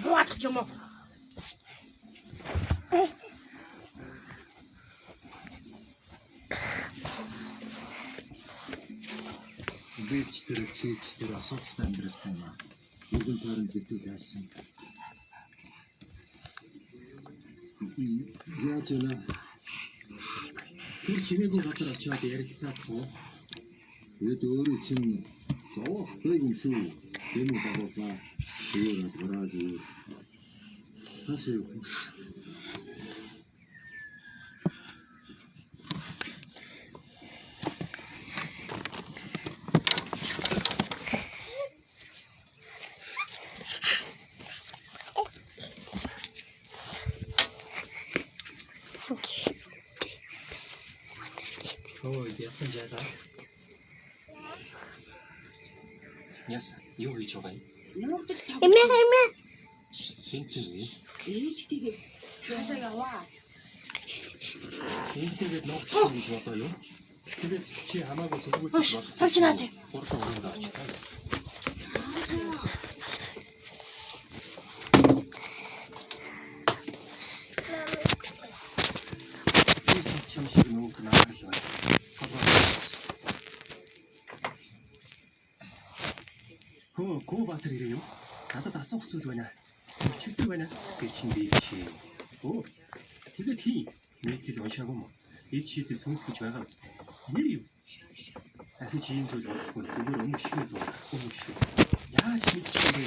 Хуваадах юм уу? Би ч тэр чи ч тэр асуудалтай амьдралтай юм аа. Нүгэн тойронд битүү тайлсан. Яаж вэ? Тэр чимээгүй газар очиод ярилцаад хуу. Тэгэд өөрөө чинь зовоохтой юм шүү. Тийм үү дагуулаа. Зүгээр алгараа зүгээр. Таашаа юу? Окей. Өө яасан жаалаа. Яасан юу хийж байгаа юм? Эмээ эмээ. Тэнцэн үү? Ээжтэйгээ цаашаа яваа. Энтэйгээд нуугдсан гэж бодоо юу? Тэгээд чи хамаагүй сэтгүүлч болох. Тавч наа тий. Гурван өрөөнд очив. Би ч юм шиг нуугд наарл байна. Толгой. Хөө, Гүү Баатар ирээ юу? Надад асуух зүйл байна. Өчигдөр байна. Би чинь би биш ээ. Өө. Тэгээд хий. Мэтэл уншаагүй мó. Эд шийдэл сүнс гэж байгаа үстэй. Нэр юу? Ахиж ийм зүйл болохгүй. Зүгээр өмнө шиг л өмнө шиг. Яаж мэдчих вэ?